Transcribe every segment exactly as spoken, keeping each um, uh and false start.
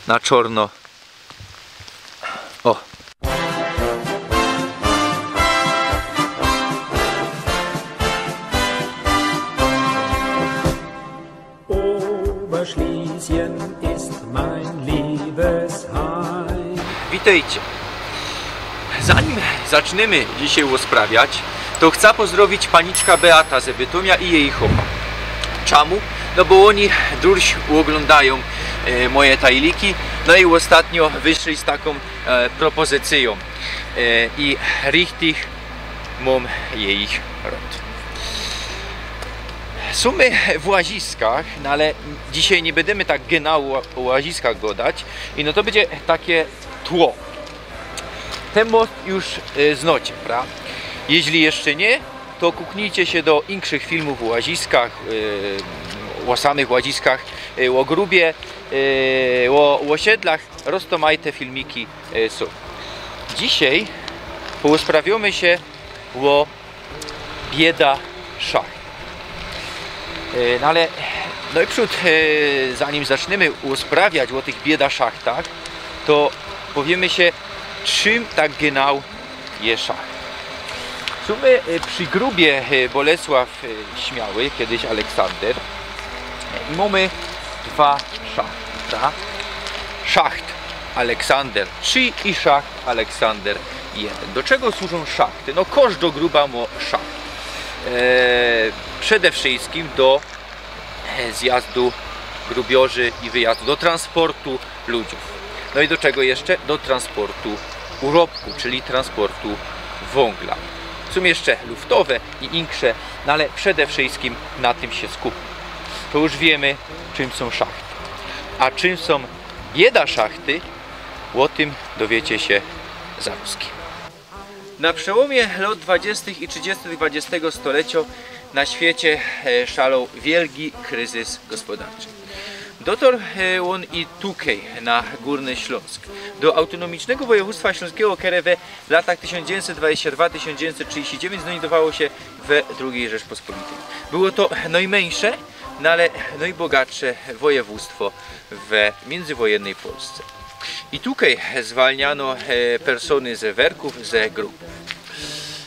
na czorno. O. Oberschlesien ist mein Liebesheim. Witejcie. Zanim zacznimy dzisiej ôsprawiać, to chcã pozdrowić paniczka Beata ze Bytomia i jeji chopa. Czamu? No bo ôni durś ôglōndajōm e, moje tajliki, no i ôstatnio wyszli z takōm e, propozycyjōm. E, i richtig mōm jejich rod. Sōm my w Łaziskach, no ale dzisiej niy bydymy tak genau ô, ô Łaziskach godać. I no to bydzie take tło. Tyn most już e, znocie, pra? Jeźli jeszcze niy, to kuknijcie sie do inkszych filmōw ô Łaziskach, e, ô samych Łaziskach, e, ô Grubie, e, ô, ô ôsiedlach. Roztōmajte filmiki e, sōm. Dzisiej poosprawiymy sie ô bieda szacht. E, no ale nojprzōd, e, zanim zacznymy ôsprawiać ô tych bieda szachtach, to powiymy sie, czym tak genau je szacht. Sōm my e, przi Grubie e, Bolesław e, Śmiały, kejś Aleksander. I mōmy dwa szachty, prawda? Szacht Aleksander trzij i szacht Aleksander jeden. Do czego służōm szachty? No, kożdo Gruba mŏ szacht. E, przede wszyjskim do e, zjazdu grubiorzy i wyjazdu, do transportu ludziōw. No i do czego jeszcze? Do transportu urobku, czyli transportu wōngla. Sōm jeszcze luftowe i insze, no ale przede wszyjskim na tym sie skupiōm. To już wiymy, czym sōm szachty. A czym sōm bieda szachty, ô tym dowiecie sie zarŏzki. Na przełōmie lŏt dwudziestych i trzidziestych dwudziestego stoleciŏ na świecie e, szalŏł wielki kryzys gospodarczy. Dotarł e, ôn i tukej, na Górny Ślōnsk. Do Autōnōmicznego Wojewōdztwa Ślōnskigo, kere we latach tysiōnc dziewiyńćset dwadzieścia dwa, tysiōnc dziewiyńćset trzidziści dziewiyńć znajdowało sie we drugij Rzeczpospolitej. Było to nojmyńsze, no ale nojbogatsze wojewōdztwo we miyndzywojennyj Polsce. I tukej zwalniano e, persōny ze werkōw, ze grubōw.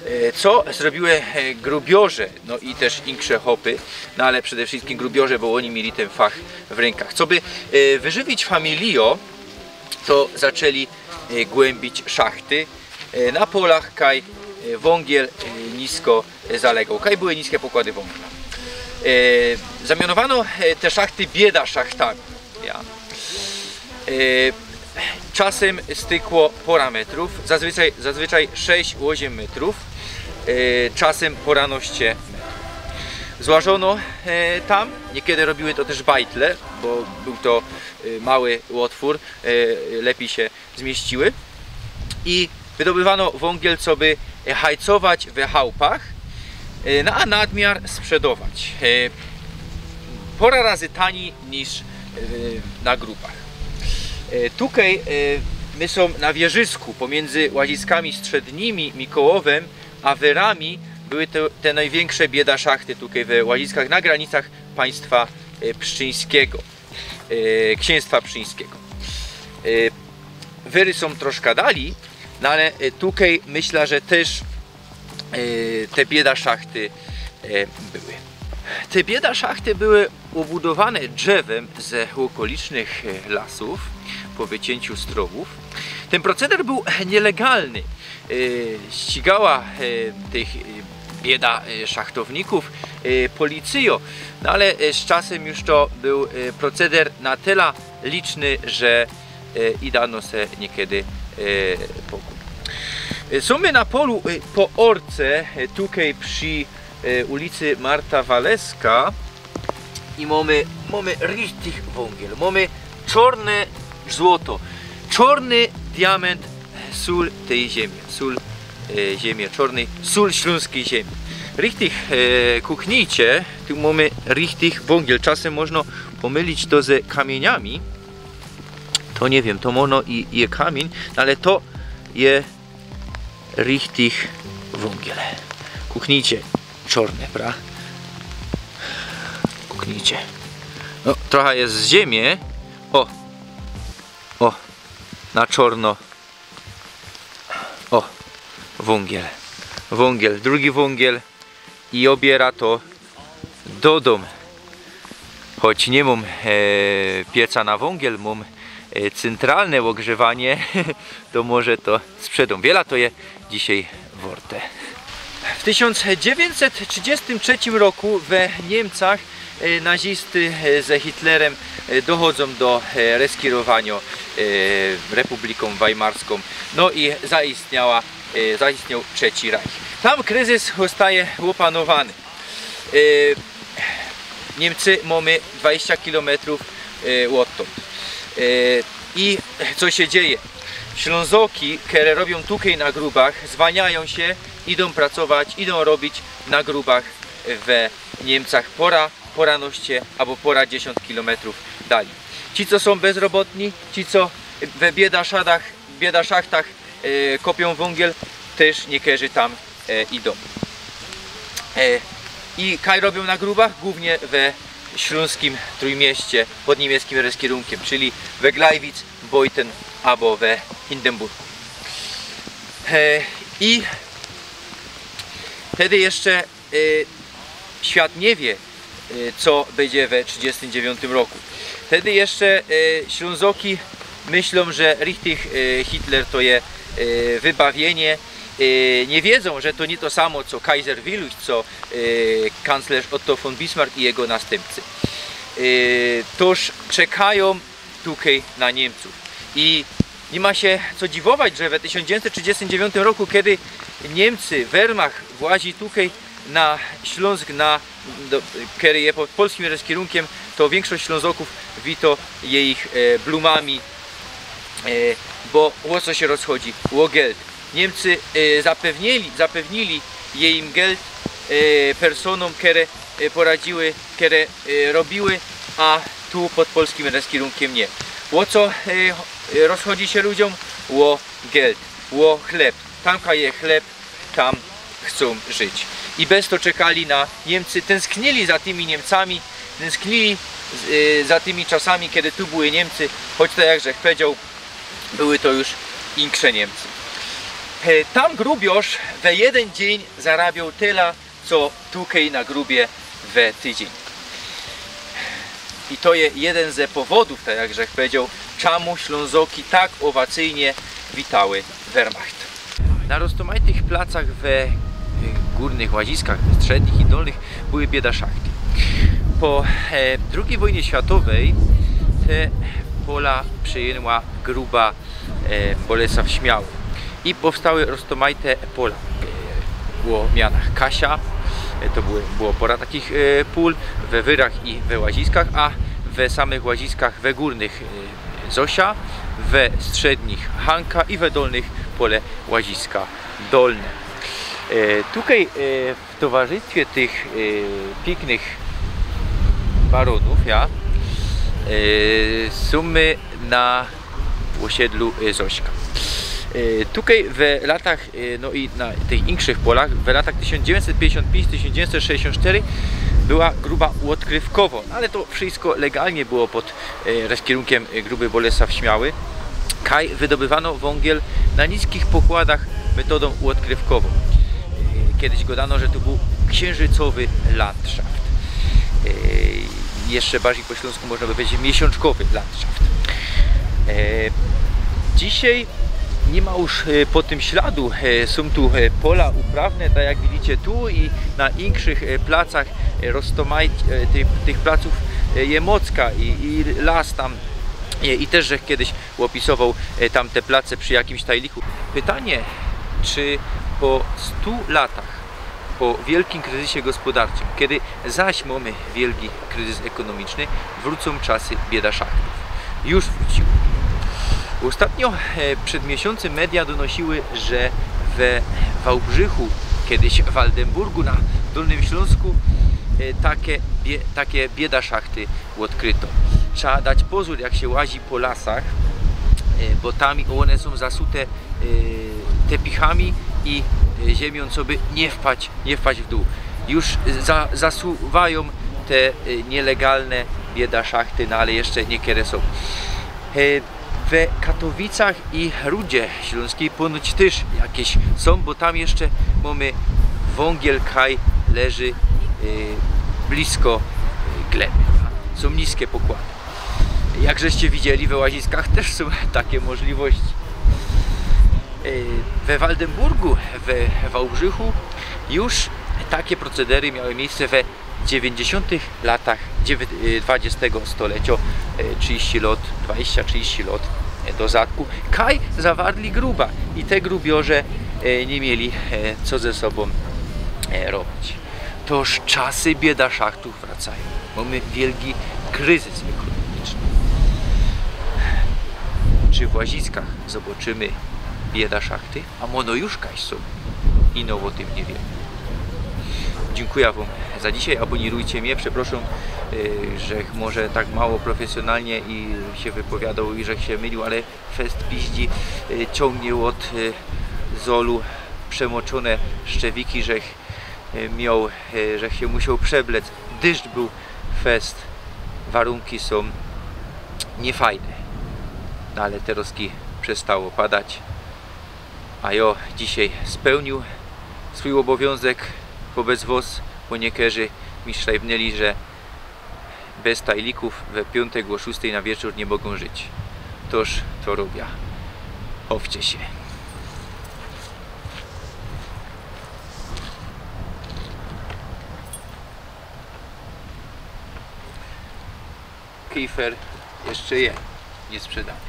E, co zrobiły e, grubiorzy, no i tyż insze chopy, no ale przede wszyjskim grubiorzy, bo ôni mieli tyn fach w rynkach. Coby e, wyżywić familijŏ, to zaczli e, głymbić szachty e, na polach, kaj e, wōngiel e, nisko e, zalegoł, kaj były niske pokłady wōngla. E, zamionowano e, te szachty bieda szachtami. Ja. E, czasym stykło pora metrōw, zazwyczaj, zazwyczaj sześć ôziym metrōw, e, czasym poranŏście metrōw. Złażono e, tam, niykiedy robiły to tyż bajtle, bo bōł to e, mały ôtwōr, e, lepij sie zmiyściły. I wydobywano wōngiel, coby e, hajcować we chałpach, e, no, a nadmiar sprzedować. E, pora razy tanij niż e, na grubach. E, tukej e, my sōm na wierzysku pomiyndzy Łaziskami Strzednimi, Mikołowym a Wyrami. Były te, te nojwiynksze bieda szachty tukej we Łaziskach na granicach państwa e, pszczyńskigo, e, ksiynstwa pszczyńskigo. E, Wyry sōm troszka dalij, no ale e, tukej myślã, że tyż e, te bieda szachty e, były. Te bieda szachty były ôbudowane drzewym ze ôkolicznych e, lasōw po wycięciu strowōw. Tyn proceder bōł niylegalny. E, ścigała e, tych e, bieda e, szachtownikōw e, policyjŏ. No ale e, z czasym już to bōł e, proceder na tela liczny, że e, i dano se niykiedy e, pokōj. E, sōm my na polu e, po ôrce, e, tukej przi e, ulicy Marta Waleska i mōmy, mōmy richtig wōngiel, mōmy czŏrne złoto, czŏrny diament, sōl tyj ziymi, sōl e, ziymi czŏrnyj, sōl ślōnskij ziymi. Richtig e, kuknijcie, tu mōmy richtig wōngiel. Czasym można pomylić to ze kamiyniami. To niy wiym, to mōno i je kamiyń, no ale to je richtig wōngiel. Kuknijcie, czŏrne, pra? Kuknijcie. No, trocha je z ziymi. O! Na czorno. O, wōngiel. Wōngiel, drugi wōngiel. I ôbiera to do dōm. Choć niy mōm, e, pieca na wōngiel, mōm, e, cyntralne ôgrzewanie, to może to sprzedōm. Wiela to je dzisiej worte. W tysiōnc dziewiyńćset trzidziestym trzecim roku we Niymcach, e, nazisty, e, ze Hitlerym, e, dochodzōm do, e, reskirowanio, e, Republikōm Weimarskōm. No i zaistniała, e, zaistnioł Trzeci Reich. Tam kryzys ôstaje ôpanowany. E, Niymcy mōmy dwadzieścia kilometrōw, e, ôdtōnd. E, i co sie dzieje? Ślōnzoki, kere robiōm tukej na grubach, zwalniajōm sie, idōm pracować, idōm robić na grubach we Niymcach pora, poranoście abo pora dziesiōnd kilometrōw dalij. Ci, co sōm bezrobotni, ci, co we biedaszachtach, biedaszachtach, e, kopiōm wōngiel, tyż niykerzy tam, e, idōm. E, i kaj robiōm na grubach? Głōwnie we ślōnskim Trójmieście, pod niymieckim reskirunkym, czyli we Gleiwitz, Beuthen abo we Hindenburgu. E, i wtedy jeszcze, e, świat niy wiy, e, co bydzie we trzidziestym dziewiyńtym roku. Wtedy jeszcze, e, Ślōnzoki myślōm, że richtig, e, Hitler to je, e, wybawiynie. E, niy wiedzōm, że to niy to samo, co Kaiser Wilhelm, co, e, kanclerz Otto von Bismarck i jego nastympcy. E, tōż czekajōm tukej na Niymcōw. I niy ma sie co dziwować, że we tysiōnc dziewiyńćset trzidziestym dziewiyńtym roku, kedy Niymcy, Wehrmacht włazi tukej na Ślōnsk, na, do, kery je pod polskim reskirunkym, to wiynkszość Ślōnzokōw wito je ich, e, blumami, e, bo ô co sie rozchodzi? Ô geld. Niymcy, e, zapewnili, zapewnili je im geld, e, personōm, kere, e, poradziły, kere, e, robiły, a tu pod polskim reskirunkym niy. Ô co, e, rozchodzi sie ludziōm? Ô geld, ô chleb. Tam kaj je chleb, tam chcōm żyć. I bez to czekali na Niymcy, tynsknili za tymi Niymcami, tynsknili, e, za tymi czasami, kedy tu były Niymcy, choć tak jak żech pedzioł, były to już inksze Niymcy. E, tam grubiŏrz we jedyn dziyń zarabioł tela, co tukej na grubie we tydziyń. I to je jedyn ze powodōw, tak jak żech pedzioł, czamu Ślōnzoki tak ôwacyjnie witały Wehrmacht. Na roztōmajtych placach we, e, gōrnych Łaziskach, we Strzednich i Dolnych były biedaszachty. Po, e, drugij wojnie światowej te pola przejmła gruba, e, Bolesław Śmiały. I powstały roztōmajte pola. E, było w mianach Kasia, e, to były, było pora takich, e, pōl, we Wyrach i we Łaziskach, a we samych Łaziskach, we gōrnych, e, Zosia, we Strzednich Hanka i we Dolnych pole Łaziska Dolne. E, tukej, e, w towarzystwie tych, e, piyknych baronōw, ja, e, sōm my na ôsiedlu, e, Zośka. E, tukej we latach, e, no i na tych inkszych polach, we latach tysiōnc dziewiyńćset piyńćdziesiōnt piyńć, tysiōnc dziewiyńćset sześćdziesiōnt sztery była gruba ôdkryjkowŏ, ale to wszysko legalnie było pod, e, reskirunkym, e, gruby Bolesław Śmiały. Kaj wydobywano wōngiel na niskich pokładach metodōm ôdkryjkowōm. E, kejś gŏdano, że to bōł ksiynżycowy landszaft. E, jeszcze bardzij po ślōnsku można by pedzieć miesiōnczkowy landszaft. E, dzisiej niy ma już, e, po tym śladu. E, sōm tu, e, pola uprawne, tak jak widzicie tu i na inkszych, e, placach, e, roztōmaj-, e, tych, tych placōw, e, je mocka i, i las tam, e, i tyż żech kejś ôpisowoł, e, tamte place przi jakimś tajliku. Pytanie, czy po stu latach, po wielkim kryzysie gospodarczym, kej zaś mōmy wielki kryzys ekōnomikny, wrōcōm czasy biedaszachtōw? Już wrōciły. Ôstatnio, e, przed miesiōncym media donosiły, że we Wałbrzychu, kejś w Waldenburgu na Dōlnym Ślōnsku, e, take bie-, take biedaszachty ôdkryto. Trzeba dać pozōr, jak sie łazi po lasach, e, bo tam ône sōm zasute, e, tepichami i, e, ziymio, coby niy wpaść, niy wpaść w dōł. Już za-, zasuwajōm te, e, nielegalne biedaszachty, no ale jeszcze niykere sōm. E, We Katowicach i Rudzie Ślōnskij ponoć tyż jakeś sōm, bo tam jeszcze mōmy wōngiel, kaj leży, y, blisko, y, gleby. Sōm niske pokłady. Jak żeście widzieli, we Łaziskach tyż sōm take możliwości. Y, we Waldemburgu, we Wałbrzychu już take procedery miały miejsce we dziewiyńćdziesiōntych latach dziewię-, y, dwudziestego stolecio, y, trzidziści lot, dwadzieścia, trzidziści lot, y, do zadku. Kaj zawarli gruba i te grubiorze, y, niy mieli, y, co ze sobōm, y, robić. Toż czasy bieda szachtōw wracajōm. Mōmy wielki kryzys ekologiczny. Czy w Łaziskach zobaczymy bieda szachty? A mono już kaj sōm. Ino ô tym niy wiym. Dziynkuja wōm za dzisiej. Abōnirujcie mie. Przeprosōm, y, żech może tak mało profesjonalnie i sie wypowiadał i żech sie mylił, ale fest piździ, y, ciōngnie ôd, y, zolu przemoczōne szczewiki, żech, y, mioł, y, żech sie musioł przeblec. Dyżdż bōł fest, warunki sōm niyfajne. No ale terozki przestało padać. A jo dzisiej spełniōł swōj ôbowiōnzek wobec wos, bo niykerzy mi szlajwnili, że bez tajlikōw we piōntk ô szōstej na wieczōr niy mogōm żyć. Toż to robia. Chowcie sie. Kifer jeszcze je niy sprzedany.